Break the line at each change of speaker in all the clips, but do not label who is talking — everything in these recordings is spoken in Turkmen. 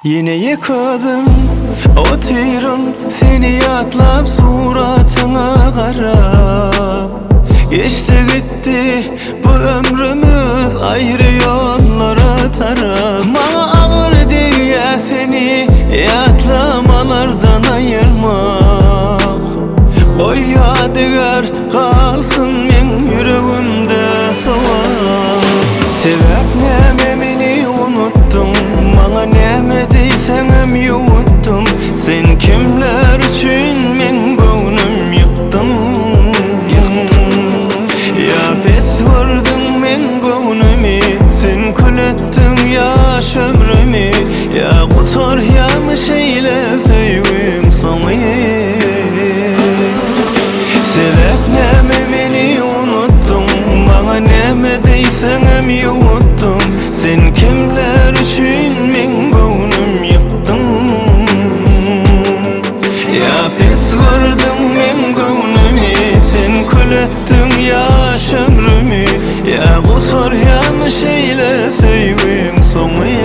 Ýene ýeke özüm otyryn seni ýatlap suratyňa garap Geçdi gitdi bu ömrümiz aýry ýollara tarap Maňa agyr degýä seni ýatlamalardan aýyrmak Goý ýadygär galsyn meň ýüregimde sowap Sebäp näme meni unutdyň Maňa näme diýseňem ýuwutdym Sen kimler üçin meň göwnüm ýykdyň Ýa pes gördüň meň göwnümi Sen kül etdiň ýaş ömrümi Ýa gutarýamy şeýle söýgiň soňy Sebäp näme meni unutdyň Maňa näme diýseňem ýuwutdyň Sen kimler üçin meň göwnüm ýykdyň Ýa pes gördüň meň göwnümi Sen kül etdiň ýaş ömrümi Ýa gutarýamy şeýle söýgiň soňy.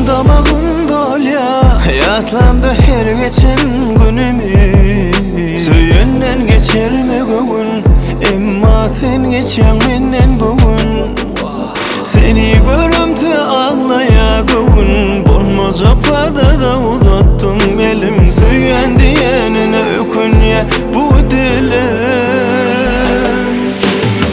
Damagym dolýa ýatlamda her geçen günümi Söýenden geçermi göwün Emma sen geçýäň menden bu gün Seni göremde aglaýa göwün Bolmajak zada-da uzatdym elim Söýen diýenine ökünýä bu dilim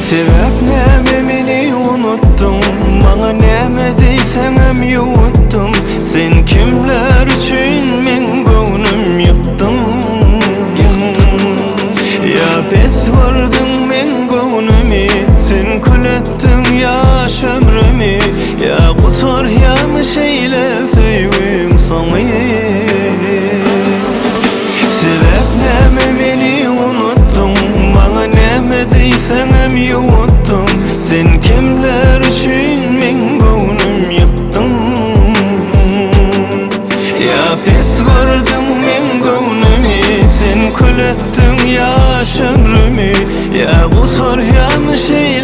Sebäp näme meni unutdyň Maňa näme diýseňem ýuwutdym Sen kimler üçin meň göwnüm ýykdyň Ýa pes gördüň meň göwnümi Sen kül etdiň ýaş ömrümi Ýa gutarýamy şeýle söýgiň soňy Sebäp näme meni unutdyň Maňa näme diýseňem ýuwutdyň Sen kimler üçin meň göwnüm ýykdyň Ýa pes gördüň meň göwnümi Sen kül etdiň ýaş ömrümi Ýa gutarýamy şeýle.